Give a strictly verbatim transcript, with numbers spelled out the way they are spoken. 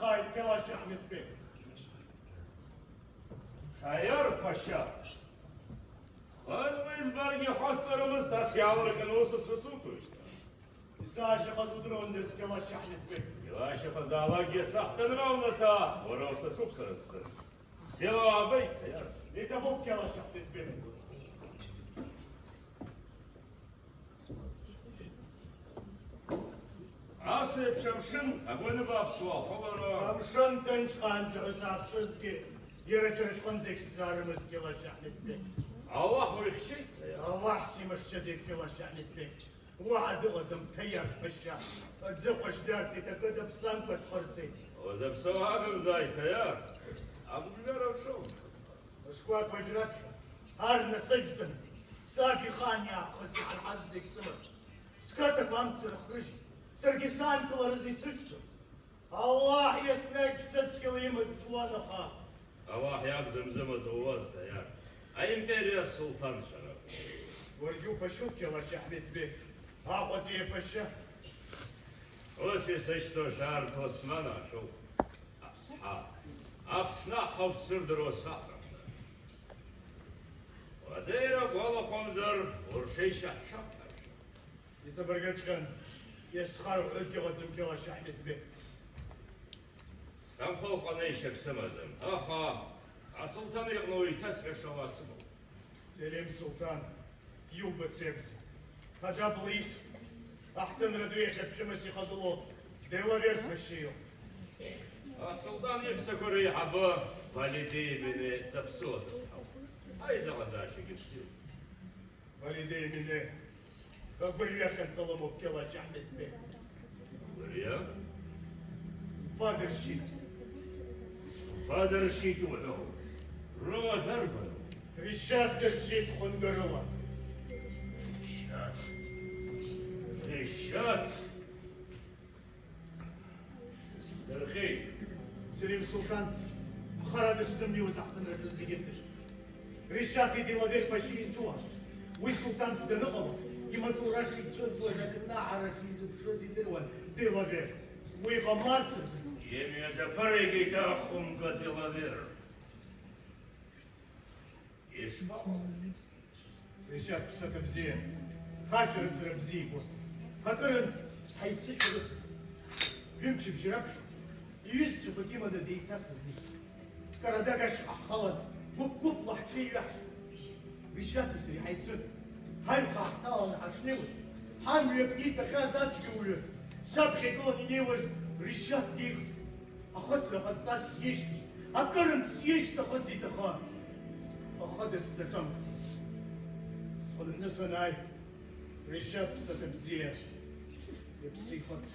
Ааит, Гьалашьа Аҳмеҭбеи. Ҭаиар ԥашьа. Хазна избаргьы ҳасҵарымызт, ас иаалырҟьаны усыс рсуқәыжьт. Исаашьахаз удыруандаз, Гьалашьа Аҳмеҭбеи. Илашьахазаалакгьы саҳҭынра унаҭа, уара усасуп сара сзын. Сила уаабеит, Ҭаиар. Иҭабуп, Гьалашьа Аҳмеҭбеи. Ас еиԥш амшын агәаны бааԥсуа ахылара. Амшын ҭынчхаанӡа ҳәа сааԥшызҭгьы, иара џьара шәҟәынӡагь сзаарымызҭгьы, Гьалашьа Аҳмеҭбеи. Аллаҳ уихьчеит? Аллаҳ симыхьчаӡеит, Гьалашьа Аҳмеҭбеи. Уаҳа дыҟаӡам, Ҭаиар ԥашьа. Аӡы хәашь дарҭеит, акы даԥсамкәа дхырҵеит. Узаԥсоу акәымзааит, Ҭаиар. Агәыжәара уҽоумҭан. Шкәакәа уажә раԥхьа ар насыжәҵан, саб ихаан иаахыс иҳарҳаз зегь сымаҿ. Сқыҭақәа амца рыхрыжьит, саргьы саанкыларыз исыхьӡом. Аллаҳ еснагь ԥсыцқьала имаҵ зуан, аха. Аллаҳ иакәӡам зымаҵ ууаз, Ҭаиар. Аимпериа асулҭанцәа ракәын. Уаргьы уԥашьоуп, Гьалашьа Аҳмеҭбеи, Аҟәатәи аԥашьа. Ус исышьҭоу шәарҭ Осман ашәоуп. Аԥсҳа, Аԥсны аҳауа сзырдыруа саҳәахда. Уадеирак уалахәымзар, уршеишьа ҳҽаԥҭаршәа. Иҵабыргыҵәҟьан, исхарҳәогьы ыҟаӡам, Гьалашьа Аҳмеҭбеи. Сҭампыл ҟанеишьак сымаӡам, аха асулҭан иҟны уаҩ иҭасҳәаша уа сымоуп. Селим Сулҭан, иубац иакәӡам. Аҿаԥла ис, аҳҭынра ду иахьа ԥшәымас ихагылоу Делавер ԥашьа иоуп. Асулҭан иҳәсақәа реиҳабы Валиди Емине даԥсуа дыԥҳауп. Аизаҟазаашьагьы бзиоуп. Валиди Емине, агәырҩа хьанҭа лымоуп, Гьалашьа Аҳмеҭбеи. Агәырҩа? Лԥа дыршьит. Лԥа дыршьит уҳәоу? Руа дарбану? Ришьаҭ дыршьит хәынгарыла. Ришьаҭ. Ришьаҭ. Дырхеит. Селим Сулҭан, хара дышзымнеиуаз аҳҭынраҿы зегьы ирдырит. Ришьаҭи Делавер ԥашьеи изуамызт. Уи сулҭанс даныҟала, имаҵура шицәыӡуаз, акнаҳара шизыԥшыз идыруан Делавер. Уи ҟамларц азы. Имҩадаԥырагеит ахәымга Делавер. Ишԥаҟалеи? Ришьаҭ ԥсаҭа бзиа, ҳажәраҵара бзиа игәы. Акырынтә ҳаицышәарыцеит. Ҩымчыбжьа раԥхьа иҩызцәақәак иманы деиҭасызни. Карадак ашҟа ҳхалан, гәыԥ-гәыԥла ҳҽеиҩаҳшт. Ришьаҭи сареи ҳаицын. Ҳаҩхаа ҳҭаланы ҳашнеиуаз, ҳамҩа акы иҭахьаз ацәгьауаҩы саԥхьа игыланы инеиуаз Ришьаҭ диӷьын. Ахысра ҟазҵаз сиашьҭит, акырынтә сиашьҭахысит, аха, аха дысзаҿамкӡеит. Схынҳәны санааи, Ришьаҭ ԥсаҭа бзиа, иԥсы ихыҵ.